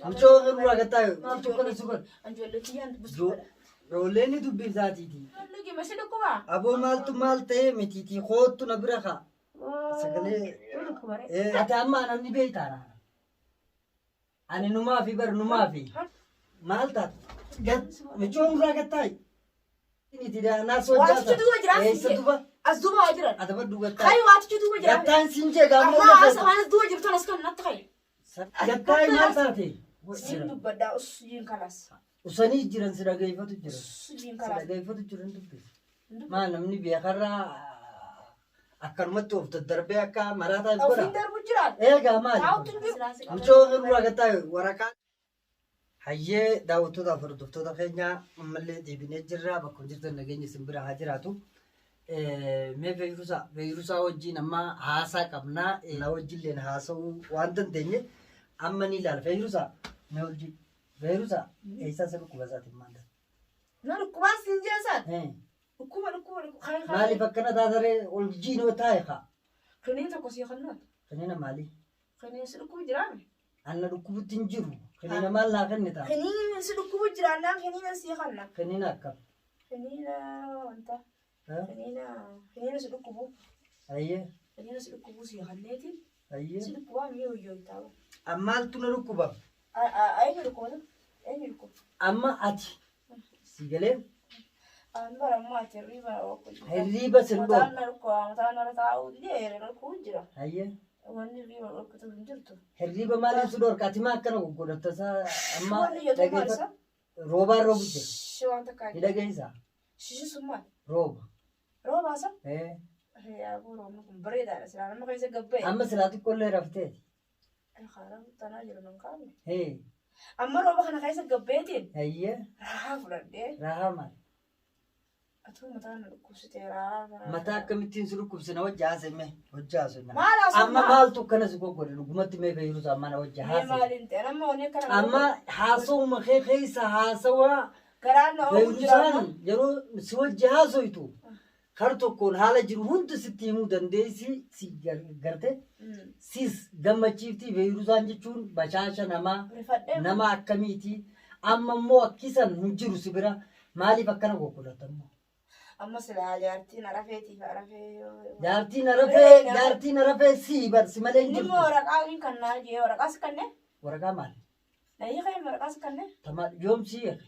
Mucoo irraa gattaayu maaltu kana si godhe? Ijoollee kiyyaan dubbisuu fedha. Ijoolleen ni dubbiftaatiiti. Ijoollee kee masi dhukkuba? Aboo maaltu maal ta'ee mitiitii koottu na bira kaa. Sagalee. Ati amma anan ni beektaa? Ani numaafi bar numaafi. Maal taate? Gat mucoo irraa gattaayi. Miti naa soojjaa. Waatichi duuba jira. Eessa duuba? As duuba waa jiran. Adabadhu gattaayi. Kayi waatichi duuba jira. Gattaan siin jee gaammoo Amma as waan as duuba jirtu as kan natti kayi. Gattaayi maal taate? Siin dubbadhaa us jiin kalaas. Usanii jiran si dhageeffatu jiran. Us jiin Si kalaas. dhageeffatu jiran dubbisa. Maa namni beekarraa akkanumatti of daddarbee akka maraataa hin Ofiin godha. darbu jira. Eegaa maali? Taa'utu hin jiru. Mucoo irraa gattaayi waraqaa. Hayyee daawwattootaaf hordoftoota keenya ammallee deebinee jirra. Bakka jirtan nageenya isin bira haa jiraatu. Mee Feeyirusaa Feeyirusaa wajjin amma haasaa qabnaa. Na wajjilleen haasa'uu waan dandeenye amma ni ilaala. Feeyirusaa mee wajjin Feeyirusaa eessaa isa dhukkuba isaatiin maal taate? Na dhukkubaan siin jeesaan. Dhukkuba dhukkuba dhukkuba. Maaliif akkana taataree ol jiinoo taa'e kaa? Kiniin tokko sii kennuun. Kiniina maalii? Kiniin si dhukkubu jiraame. Anna dhukkubutti hin jiru. Kiniina maal naa kennita? Kiniin si dhukkubu jiraannaan kiniina sii kenna. Kiniina akkam? Kiniina wanta. Kiniina kiniina si dhukkubu. Hayyee. Kiniina si dhukkubu sii kenneetiin. Hayyee. Si dhukkubaa mi'a hoyyoo taa'u. Maaltu na dhukkuba? Eenyu dhukkuba? Eenyu dhukkuba? Amma ati si galee An bara ammoo ati hirriiba Hirriiba sin Mataan dhorku. na dhukkuba mataan narra taa'uu didee na dhukkubu jira. Hayyee. Wanni hirriiba dhorkutu hin jirtu. Hirriiba maaliif si dhorka? Ati maa akkana goggodhatta isaa amma Wanni jedhu maal dhageeffadhu. isa? Roobaan roobu jira. Shi waan takka Ni dhageessaa? Shishi sun maal? Rooba. Rooba isa? Eh. Yaaboo roobni kun bareedaadha silaa nama keessa gabba'e. Amma silaa xiqqoollee rafteeti. Karaa tanaa jiru nan kaafne. Hee. Amma rooba kana keessa gabbeetiin Hayyee. rahaa fudhadhee Rahaa maal? atuu mataa na dhukkubsitee rahaa kana. Mataa akkamittiin si dhukkubse na wajji haasa'e mee wajji haasa'e. Maal haasa'u Amma maal? maaltu akkana si goggodhe dhugumatti mee Feeyiruus amma na wajji Mee haasa'e. maaliin ta'e amma wanni akkana Amma haasa'uma kee keessa haasawaa garaan na oofu jira amma. Feeyirusaan yeroo si wajji haasoytu kar tokkoon haala jiru hunda sitti himuu dandeessi si garte sis gammachiifti Feeyirusaan jechuun bashaasha namaa Rifadhee nama akkamiiti amma immoo akkisan hin jiru si bira maaliif akkana goggodhata immoo. Amma silaa jaartiin arafeetiif arafee yoo. Jaartiin arafee jaartiin arafee si bar si malee hin Inni jirtu. immoo waraqaa hin kannaa jee waraqaa si kannee? Waraqaa maali? Na hiikee waraqaa si kannee? Tama yoom si hiike?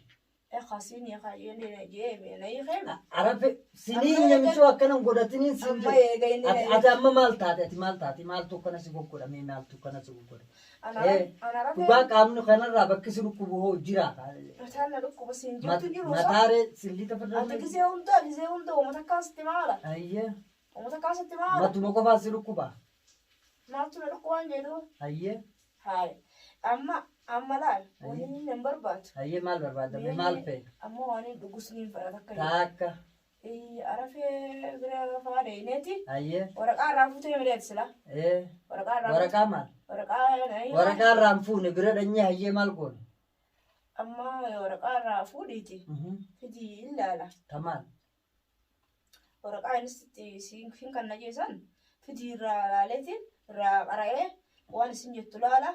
Ekaa siin hiikaa jee jee na hiikee. Arafe sinii nyamichoo akkana hin godhatiniin siin Amma jedhe. eega inni Ati na ati amma maal taate ati maal taate maaltu akkana si goggodhame maaltu akkana si goggodhe. Ana Dhugaa qaamni kanarraa bakki si dhukkubu hoo jira. Mataan na dhukkuba siin jirtu jiru. Mataaree sillita Ati firra. gisee hunda gisee hunda uummata kaasitti maala? Ayyee Uummata kaasitti maala? matuma qofaa si dhukkuba. Maaltu na dhukkubaan jedhu? Ayyee Haaya. Amma amma laal wanni inni nan barbaadu. Ayyee maal barbaadame maal fe'e? Amma waan inni dhugus niin fedha takka jedhu. Taakka. Arafee bira faa deeyineeti. Ayyee. Waraqaa irraa fuutee mireeti sila. Ee. Waraqaa irraa Waraqaa maal? Waraqaa Waraqaa irraa hin fuune bira dhanyee hayyee maal goone? Amma waraqaa irraa fuudhiiti. Fidii ilaala. Tamaal. Waraqaa innis itti siin hin kan najeessan fidii irraa laaleetiin irraa qara'ee waan isin jettu laala.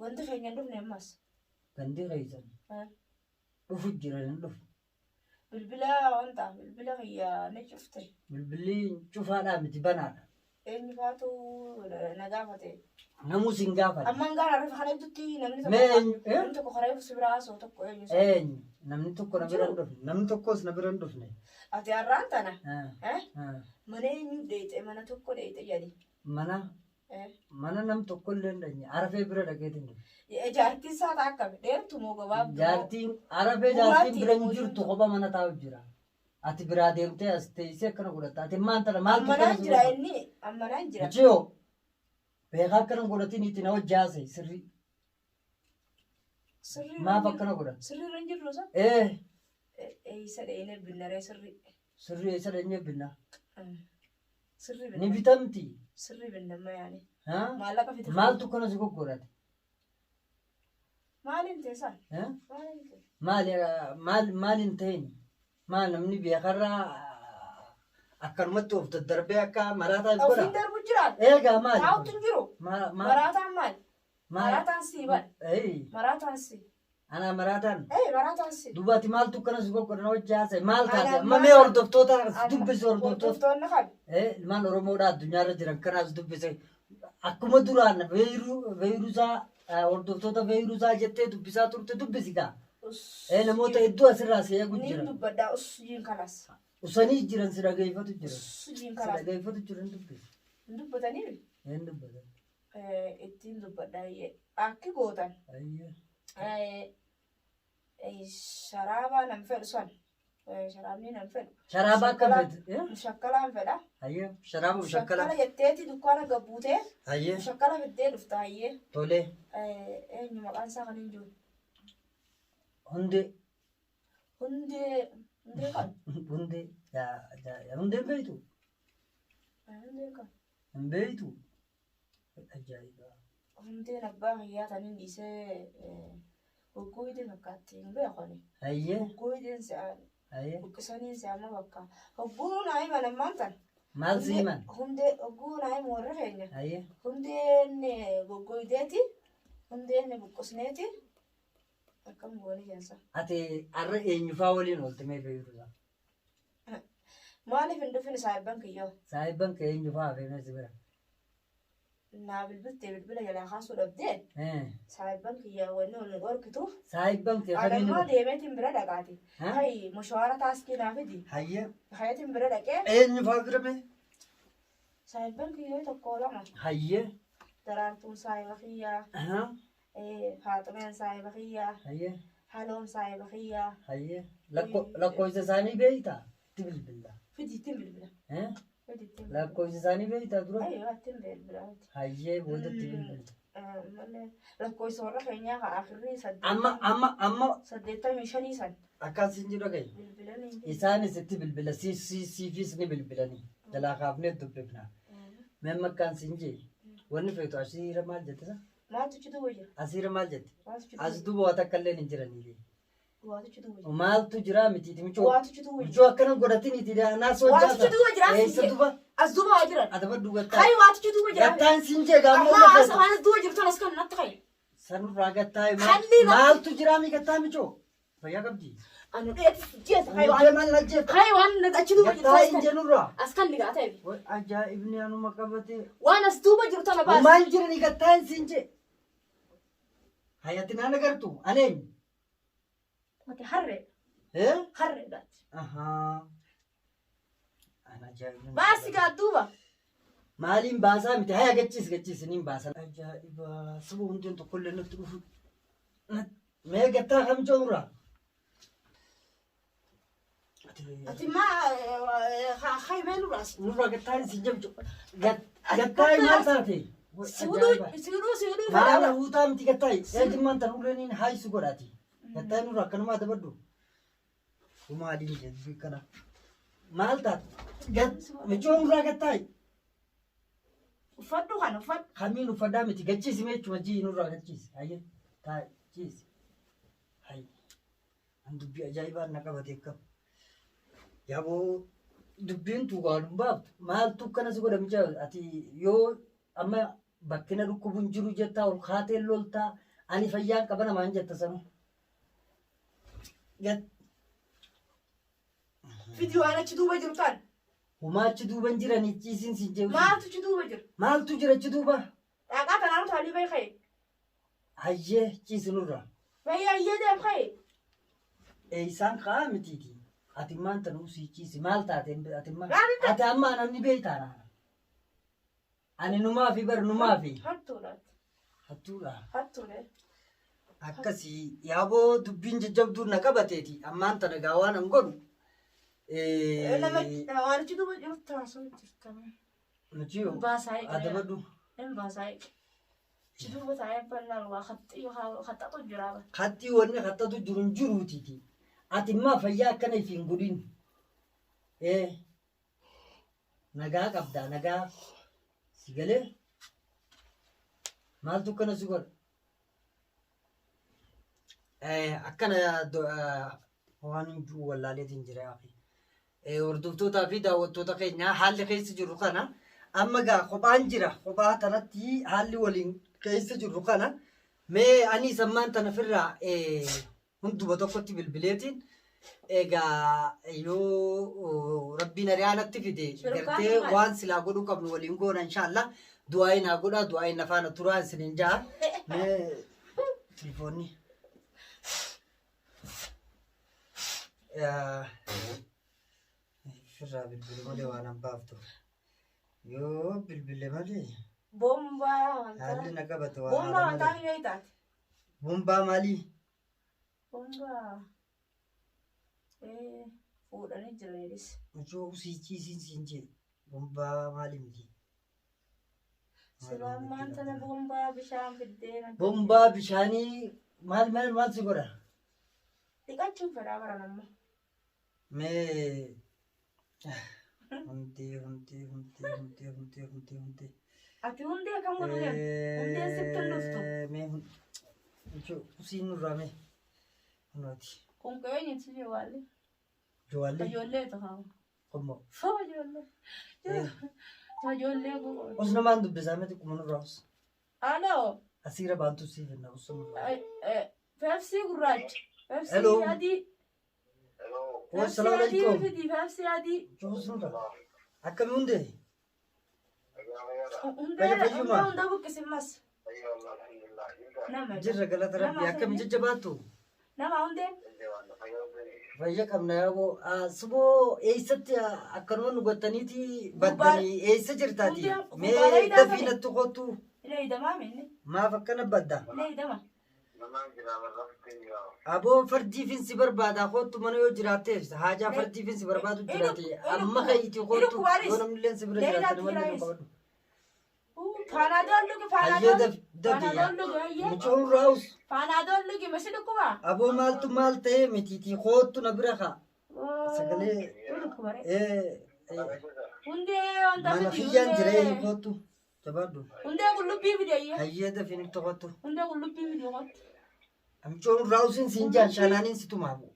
Wanti keenya hin dhufne ammas. Gandi keessan dhufu jiran hin dhufu. Bilbila wanta bilbila kiyya ni cufte. Bilbilli cufaadhaa miti banaadha. Eenyu faatu na gaafate. Namuu sin gaafate. Ammaan gaara reefa kana hedduutti namni tokko Mee eenyu? Eh? namni tokko karaa eebbisu biraa haasa'u tokko eenyu isa? Eenyu? Namni tokko na bira hin dhufne. Namni tokkos na bira hin dhufne. Ati har'aan tana Ah, eh? ah. Mana eenyu dheeyxe mana tokko dheeyxe jedhi. Mana Eh? mana nam tokko illee hin dhanye. Arafee bira dhaqeetiin dhufe. Jaartiin isaa ta'a akkami dheertu moo gabaabduu? moo? Jaartiin arafee jaartiin bira hin jirtu kopha mana taa'u jira. Ati biraa deemtee as teessee akkana godhatta. Ati maal tana maaltu Ammanaan akkana si jira godha? inni ammanaan jira. Mucayoo beekaa akkana hin godhatin itti na hojjaase sirrii. Sirrii Maaf akkana godhatta? Sirrii irra hin jirru isa? Ee Eessa dheenee binnaree sirrii. sirrii eessa dhanyee binna? Sirrii Ni binna. bitamti. Sirrii binna amma yaani. Ha? Maallaqa fiti. Maaltu akkana si goggodhate? Maaliin teessan? Ha? Maaliin ta'e? Maali maal maal hin ta'in? Maal namni beekarraa akkanumatti of daddarbee akka maraataa hin Ofiin godha? darbu jira. Eegaa maali? Taa'utu hin jiru. Maal Maraataan maali? Maraataan si bar. Ei, Maraataan si. Ana maraataan. Ee maraataan si. Duuba ati maaltu akkana si gogodhan hojii haasa'e maal taate? Ana Amma mee hordoftoota as dubbisi hordoftoota. Hordoftoonni kan. Ilmaan Oromoodhaa addunyaarra jiran kanaas dubbise. Akkuma duraan veeyiruusaa hordoftoota veeyiruusaa jettee dubbisaa turte dubbisi gaa. Namoota hedduu asirraa si eegu Niin jira. dubbadhaa us jiin kanas. Usanii jiran si dhageeffatu jira. Us jiin Si kanas. dhageeffatu jiran dubbisi. Hin dubbatanii Hin dubbatan. ittiin dubbadhaa akki gootan. Ayyee. Sharaabaa nan fedhu san. Sharaabni nan fedhu. Sharaaba akkam feete? Mushakkalaan fedha. Ayyee. Sharaaba mushakkala. Mushakkala jetteeti dukkaana gabbuutee Ayyee. mushakkala fiddee dhufta hayyee. Tolee. Eenyu maqaan isaa kan hin jiru. Hundee. Hundee hundee kan. Hundee. Hundee hin beektu? Hundee kan. Hin beektu? Ajaa'iba. Hundeen abbaa kiyyaa taniin dhiisee goggoydee fakkaatti hin beekani. Ayyee. Goggoydeen si'a Ayyee. buqqisaniin si'a amma bakka. Hogguu naa himan ammaan tan. Maal si himan? Hundee hogguu naa himu warri keenya. Ayyee. Hundeen goggoydeeti. Hundeen buqqisneeti. Akkam goone jeensa. Ati har'a eenyufaa waliin oolte mee fayyadu? Maaliif hin dhufin saayibban kiyyoo? Saayibban kee eenyufaa hafee mee si bira? Naa bilbiltee bilbila jalaa kaasuu dhabdee saayibban kiyyaa wanni ol dhorkituuf. Saayibban kee kamiin? Adammaa deemeetiin bira dhaqaati. Ha? Hayi mushaara taaskii naa fidi. Hayyee. Hayatiin bira dhaqee Eenyufaa bira mee? saayibban kiyyoo tokko lama. Hayyee. Daraartuun saayiba kiyyaa. Faaxumeen saayiba kiyyaa. Hayyee. Haloon saayiba kiyyaa. Hayyee. Lakkoofsa isaanii beektaa? Itti bilbila. Fidi ittiin bilbila. Fidi ittiin bilbila. Lakkoofsa isaanii beektaa dura? Ayyoo ittiin bilbila. Hayyee booda itti bilbila. Malee lakkoofsa warra keenyaa kan akirrii Amma amma amma 85 san akkas hin jiru gahe. bilbilanii. Isaanis itti bilbila siifis ni bilbilanii. Jalaa kaafnee dubbifna. Mee makkaan siin jee wanni feetu asiira maal jette sa? Maaltu achi duuba jira? Asiira maal jette? Maaltu achi As duuba waa takka illee hin jiranii. Waatu achi duuba jira. Maaltu jira mitiiti michoo? Waatu achi duuba jira. Michoo akkana godhatin iti naas Waatu hojjaata. achi duuba jira. Eessa duuba? As duuba waa jiran. Adaba gattaa. Hayi waatu achi duuba jira. Gattaan siin jee gaammoo Amma as waan as duuba jirtu as kan natti hayi. Sanurraa gattaa Hallii maaltu jira mi gattaa michoo? Fayyaa qabdi. Anu dheetis jeesa hayi Michoo waan maal ajjeefta? hayi waan achi duuba jirtu Gattaa as hin kan jennurraa. as kan ligaa ta'e. Way ajaa'ibni anuma qabate. Waan as duuba jirtu tana baas. Maal jirani gattaa hin siin jee? Hayati naan agartu aneen. Mati harree Eh? harreedhaati. Ahaa. Ana ajaa'ibni. Baasi gaa duuba. Maaliin baasaa miti haya gachiis gachiis niin baasan. Ajaa'iba saba hundeen tokkollee natti dhufu. Mee gattaa kam joorra? Ati maa hayi mee nurraas. Nurraa gattaa hin siin jabjo. Gattaa maal taate? Siuduu siuduu siuduu Maala huutaa miti gattaa. Eetimmaan tan uleeniin haayisu godhaati. Gattaa nurraa akkanumaa dabadhu. Maaliin jedhu kana. Maal taate? Michoo nurraa gattaa. Uffadhu kana uffadhu. Kamiin uffadhaa miti gachiisi meechuma jii nurraa gachiisi. Hayyee taa'i ciisi. Hayyi. An dubbii ajaa'ibaan na qabate akkam. Yaboo dubbiin tuugaan hin baaftu. Maaltu akkana si godha micha ati yoo amma bakkina dhukkubu hin jiru jettaa ol kaatee loltaa ani fayyaan qaba namaan jetta sanu. Fidi waan achi duuba jiru tan. Homaa achi duuba hin jiranii ciisiin siin jedhu. Maaltu achi duuba jira? Maaltu jira achi duuba? Dhaqaa tanaan utaalii bahi ka'e. Hayyee ciisi nurraa. Bahi hayyee deem ka'e. Isaan ka'aa mitiiti. Ati maan tanuu sii ciisi maal taate ati maan Maal ati amma namni beektaa naana. Ani numaa fi bar numaa fi Hattuudha. hattuudha. Hattuudha. Akkasii yaaboo dubbiin jajjabduu na qabateeti ammaan tana gaa waan an godhu. Nama waan achi duuba jiru taasoo jirta. Nuti yoo Baasaa eegale. adabadhu Hin baasaa eegale. Achi duuba taa'ee bal'aan waa haxxatu jira. Haxxii wanni haxxatu jiru hin jiruutiiti. Ati immaa fayyaa akkana if hin godhin. Nagaa qabdaa nagaa si galee maaltu akkana si godha? Akkana waan hin jiru wallaaleetiin jira yaafi. Hordoftootaa fi daawwattoota keenya haalli keessa jiru kana amma gaa kophaan jira kophaa tanatti haalli waliin keessa jirru kana mee ani sammaan tana firraa hunduma tokkotti bilbileetiin egaa yoo rabbiin ari'aanatti fide gartee waan silaa godhuu qabnu waliin goona inshaallah du'aayi naa godhaa du'aayi na faana turaa isiniin ja'a mee telefoonni. Firraa bilbile malee waan hin baaftu. Yoo bilbile malee Bombaa haalli na qabate waan Bombaa haala wantaa malee. ni beektaati. Bombaa maalii? Bombaa fuudhanii jiraniinis. Ijoo usii ciisiin siin jee. Bombaa maalii miti? Silaa ammaan tana bombaa bishaan fiddee na Bombaa bishaanii maal maal maal si godha? Dhiqachuun fedhaa baran amma. Mee hundee hundee hundee hundee hundee hundee hundee. Ati hundee akkam godhuu deemta? Hundeen sitti hin dhuftu. Mee hundee usiin nurraa mee. Kunooti. Kun qe'een si jawaalli. Jawaalli. Ijoollee ta'aa. Qommoo. Foo ijoollee. Ijoollee koo. Us namaan dubbisaa miti kuma nurraa us. Aloo. Asiira baantu siif hinna us nurraa. Pepsi gurraacha. Pepsi Hello. adii. Oh, Pepsi salaam adii alaikum. fidi Pepsi adii. Us nurraa. Akkami hundee? Hundee Fayya fayyuma. hundee hunda buqqisimmas. Nama. Jirra galata rabbii akkami jajjabaattu? Nama hundeen. Fayya qabna yaaboo. Suboo eessatti akkanuma nu gottaniiti baddanii eessa jirtaati? Hundeen Mee gubbaalee dafii daafame. natti kottu. Illee hidamaa minni. Maaf akkana badda? Illee hidama. Aboo fardiifin si barbaada kottu mana yoo jiraatteef haajaa fardiifin si barbaadu jiraate amma kayitii kottu yoo namni illee si bira jiraate namallee nu qabadhu. Paanadool dhugi Hayyee paanadool. dafi dafi Paanadool dhugi hayyee. mucoon raawus Paanadool dhugi masi dhukkuba. aboo maaltu maal ta'ee mitiitii kottu na bira kaa sagalee Dhukkubare. ee Hundee wanta mana fidi kiyyaan jira ee hundee. kottu jabaadhu. Hundee qullubbii fidi hayyee. Hayyee dafi nutti kottu. Hundee qullubbii fidi kottu. Amcoon raawusin siin jaan shaanaaniin si tumaabu.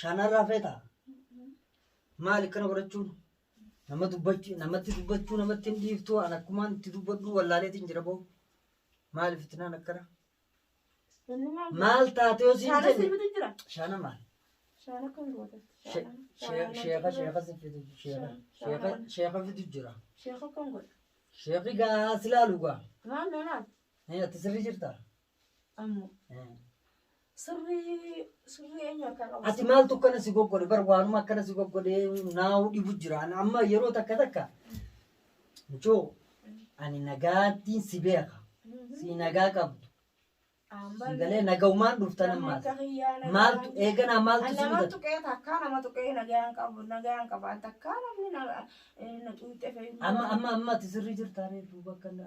Shaanaan raafeeta. Maali akkana godhachuun? Nama dubbachuu namatti dubbachuu namatti hin dhiiftu an akkumaan itti dubbadhu wallaaleetiin jira boo. Maali fitinaan akkana? Maal taate yoo siin Shaana si jenne? fidu jira. Shaana maal? Shaana akkam goota? Sheeka sheeka si fidu sheeka sheeka sheeka fidu jira. Sheeka akkam godha? Sheeki gaa si laalu gaa. Maal nanaat? Ati sirrii jirtaa? Ammoo sirrii sirrii eenyu harkaa qaba? Ati maaltu akkana si goggodhe bar waanuma akkana si goggodhe naa'u dhibu jira. Ani amma yeroo takka takka mucoo ani nagaattiin si beeka. Si nagaa qabdu. Si galee nagaumaan dhuftan ammaas. Maaltu eeganaa maaltu si Nama mudate? tuqee takkaa nama tuqee nagaan qabu nagaan qaba takkaa namni na tuqee fayyadu. Amma amma amma ati sirrii jirtaa ree duuba akkana.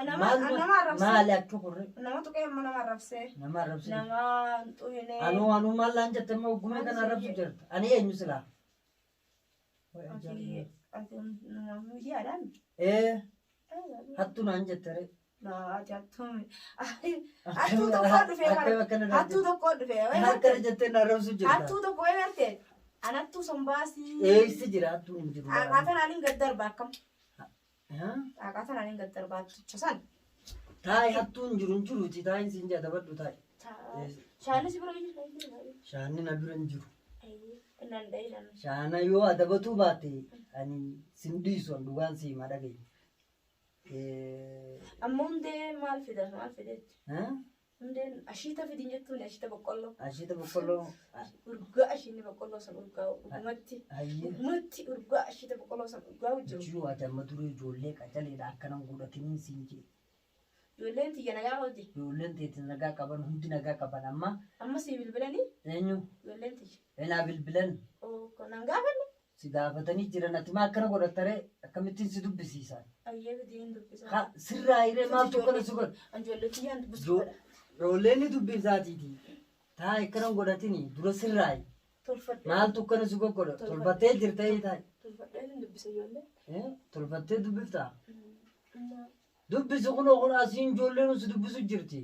Nama nama arrabsee Maali akka korre nama tuqee amma nama arrabsee nama arrabsee. nama hin xuqine. Anuu anuu maal laan jette immoo gumee kana arrabsu jirta. Ani eenyu silaa? Ati ati nama miidiyaadhaan. Ee hattu naan jette ree. Ati hattuu hattuu tokko dhufee Akkam akkana naan hattuu jette. tokko dhufee. Akkana jettee na arrabsu jirta. Hattuu tokko wayii garte anattuu sombaasii. Eessi jira hattuun hin jiru. Xaaqaa tanaan hin gad darba akkam. Haa? Xaaqaa tanaan hin gad darba hatticha san. Taa'i hattuun hin jiru hin jiruuti taa'iin siin jaa dabadhu taa'i. Shaanis bira jira. Shaanni na bira hin jiru. Nan dhayi nan. Shaana yoo adabatuu baate ani sin dhiisu an dhugaan si hima dhagaye. Amma hundee maal fida maal fideetti? Haa? Hundeen ashiita fidin jettuun ashiita boqqolloo. Ashiita boqqolloo Urgaa ashiinni boqqolloo san urgaa'u dhugumatti. hayyee. Dhugumatti urgaa ashiita boqqolloo san urgaa'u jiru. Jiru ati amma duree ijoollee qacaleedha akkanan godhatiniin siin jee. Ijoolleen tiyya nagaa qabdi. Ijoolleen teetti nagaa qaban hundi nagaa qaban amma Amma sii bilbilanii eenyu ijoolleen tiyya. enaa bilbilan Oo nan gaafanne. si gaafatanii jiran ati maa akkana godhattaree akkamittiin si dubbisiisan. Ayyee fidiin dubbisa. Ha sirraa hiree maaltu akkana si godha. Ijoollee tiyyaan dubbisu fedha. Ijoolleen ni dubbisaatiiti. Taa'i akkana hin godhatini dura sirraayi. Tolfadhee. Maaltu akkana si goggodha tolfattee jirta taa'i. Tolfadhee hin dubbisa ijoollee. Tolfattee dubbiftaa. Dubbisi kunoo kun asiin ijoolleen si dubbisu jirti.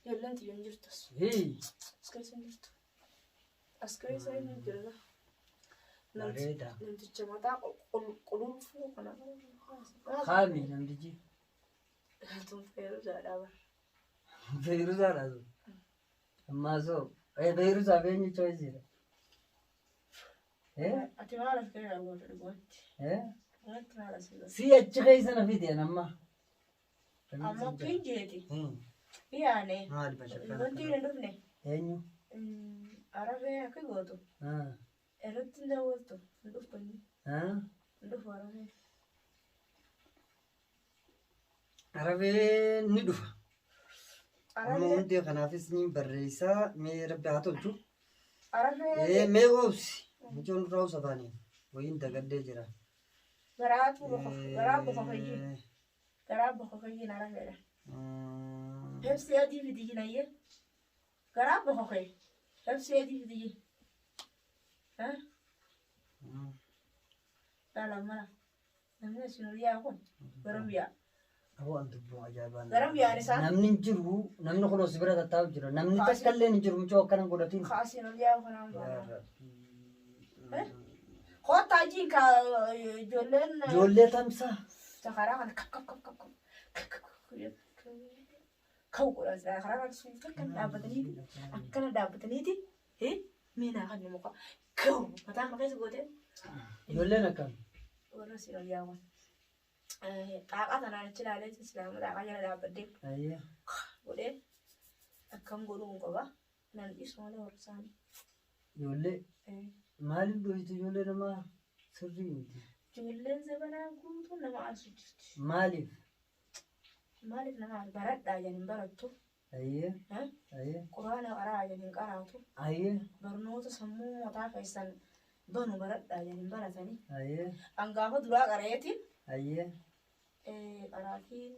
Ijoolleen tiyya hin jirtu as. Hii. As keessa hin jirtu. As keessa hin jirtu. Bareeda. Namticha mataa qulqulluu kana. Kaami namtichi. Tun feeruzaadha bara. Feeruzaadha sun. Ammaa soo. Feeruzaa fi eenyu choice? Eh? Ati maal as keessa goota dhugumatti? Eh? Dhugumatti maal as goota? Si achi keessa na fide amma. Amma kiin jeeti. Yaane. Maali bashakkan? Wanti hin dhufne. Eenyu? Arafee akka gootu. Irratti hin daawwattu. Hin dhuftu inni. Hin dhufu arafee. Arafee ni dhufa. Amma Arafee. hundee kanaafis ni barreessaa, mee rabbi haa tolchu. Arafee. Mee obsi. Mucoon duraa usafaanii wayiin dagadhee jira. Garaatu garaa boka fayyiin. Garaa boka fayyiin arafeedha. Pepsi adii fidi jinayyee. Garaa boka kee. Pepsi adii fidi jin. Laala mala. Namni asin ol yaa kun garam yaa. Aboo an dubbuu ajaa'ibaa. Garam yaan isaa. Namni hin jiru, namni kun si bira tattaa'u jira. Namni takka illee hin jiru, mucoo akkana godhatiin. Ka asin ol yaa kanaan Yaa baana. Rabbi. Kottaa jiin ka ijoolleen. Ijoollee tamsaa. Karaa kana kap kap kap kap kap kap kap kau godhan karaa kana suuta akkana dhaabbataniiti akkana dhaabbataniiti meenaa kan muka kau mataa kana keessa gootee. Ijoolleen akkam? Warra si ol yaawwan. Xaaqaa tanaan achi ilaalee islaama xaaqaa jala dhaabbadhee Ayyee. godhee akkam godhuu hin qaba. Nan dhiisu malee warra isaanii. Ijoollee maaliif dhohitu ijoollee namaa sirrii miti. Ijoolleen zabanaa guutuu nama aarsu jirti. Maaliif? Maaliif nama aarsu? Baradhaa jedhan hin barattu. Ayyee. Ayyee. Quraana qaraa jedhan hin qaraatu. Ayyee. Barnoota sammuu mataa keessan banu baradhaa jedhan hin baratanii. Ayyee. Angaafa duraa qareetiin Ayyee. qaraatiin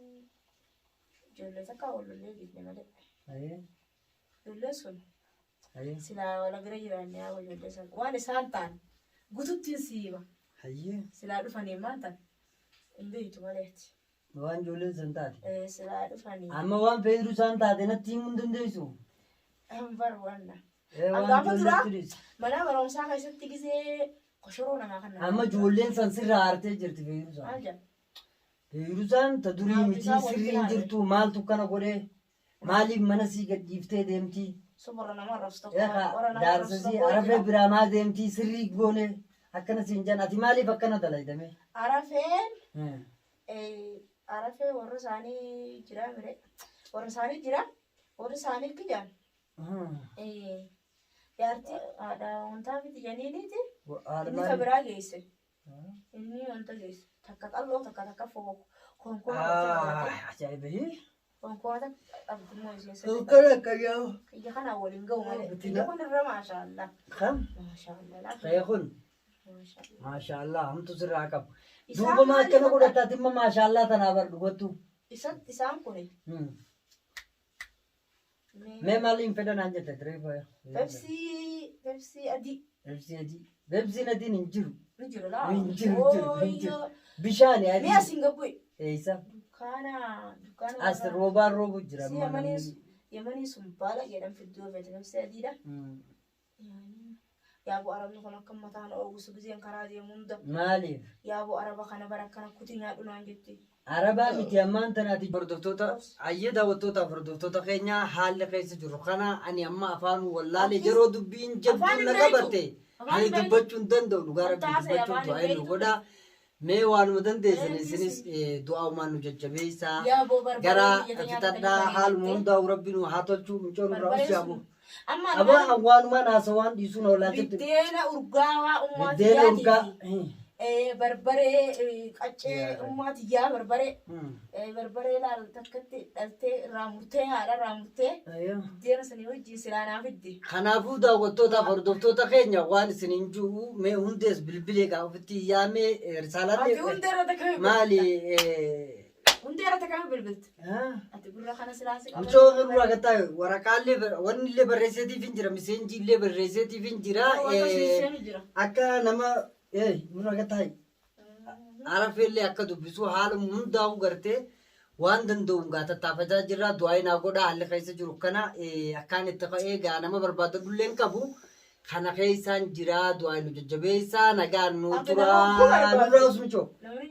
ijoollee takka wal lollee dhiifne malee. Ayyee. Ijoolleen sun Ayyee. silaa wal bira jiraanne yaa ijoollee san waan isaan ta'an gututtiin siima. Ayyee. Silaa dhufanii maal ta'an hin beektu maleeti. Waan ijoolleen san taate. Silaa dhufanii. Amma waan feetu isaan taate natti himuu hin dandeessu. Bar wanna. Waan Angaafa duraa ijoolleetti dhiisi. mana barumsaa keessatti gisee koshoroo namaa kan Amma ijoolleen san sirraa aartee jirti feerusaan. Maal jedha? Feerusaan ta durii Naaf miti isaa walitti sirrii hin ilaale. jirtu, maaltu kana godhee, maaliif mana sii gad dhiiftee deemtii? Sun warra nama arrabsu tokko. Eegaa Warra nama arrabsu jaarsasii tokko arafee jira. biraa maa deemtii, sirrii goone akkana siin jedhan, ati maaliif akkana dalaydame? Arafeen arafee warra isaanii jira mire. Warra isaanii jira. Warra isaanii kijaan. Jaartii haadha wantaa miti janiiniiti. Inni ka biraa geesse. Inni wanta geesse. Takka qal'oo takka takka konkolaataa. Ajaa'iba! Konkolaataa qabdummoo isheen sirrii. Akkana akka yaa'u. Kiyya kanaan waliin ga'u malee. Bitina. Kiyya kun irra maashaallah. Kam? Maashaallah. Kee kun Maashaallah. maashaallah hamtu sirraa qabu. Isaan Duuba maa maali akkana godhan? godhattaati imma maashaallah tanaa bar dhugattu. Isaan kun. Mee maaliin fedhan naan jette tiree? Pepsi adii. Pepsi adii. Pepsiin adiin hin jiru. Ni jiru laa. Hin jiru, hin jiru, hin jiru. Bishaan adii. Mee asiin gabbu'i. Eessa? Dukkaana dukkaana. As roobaan roobu jira. Si yamanii sun baala jedhan fidduu feete pepsi adiidha. Yaaboo arabni kun akka mataan oogusu giseen karaa deemu hunda. Maaliif? Yaaboo araba kana bara akkana kutii nyaadhu naan jetti. Arabaa miti ammaan tanaati. Hordoftoota ayyee daawwattootaaf hordoftoota keenya, haalli keessa jiru kana ani amma afaan wallaalee yeroo dubbiin Afaan jabduun na hin beektu. qabate Afaan ani hin beektu. dubbachuu hin danda'u, dhugaa rabbii Wanta haasa'e dubbachuun afaan hin du'aa nu beektu. godha. Mee waanuma dandeessan Ee, isinis du'aa nu jajjabeessaa. Yaaboo barbaree Gara biyya teenyaa fixadhaa kan haaluma jettee. hundaa'u rabbi nu haa tolchu, mucoon irraa Barbaree usi yaaboo. sun amma Aboo armaan waanumaan haasawaan dhiisuun oolaatetti. Biddeena urgaawaa ummaa Biddeena urgaa. tiyyaatii fi barbaree qaccee Yaa Rabbi. ummaa tiyyaa barbaree barbaree laal takkatti dhaltee irraa murtee haadha irraa murtee biddeena sanii wajjin silaa naa fidde. Kanaafuu daawwattootaaf hordoftoota keenya, waan isin hin jiru mee hundees bilbilee gaa ofitti yaamee Ati risaalaallee hundee irratti akkamii maali? Hundee irratti akkamii bilbilti? Ati gurra kana silaa si qaba. Mucoo irraa gattaa waraqaallee wanni illee barreesseetiif hin jira, miseenjii illee barreesseetiif hin jira. Jira. Akka nama nurra gattaa arafeellee akka dubbisu haala hundaa'u gartee waan danda'uun gaa tattaafachaa jirra. Du'aa naa godha, haalli keessa jiru kana akkaan itti ka'ee gaa nama barbaadadhullee hin qabu. Kana keessaan jira, du'aa nu jajjabeessaa, nagaan nu Ati tura nama hogguu barbaadu. nurraa usmichoo. Namni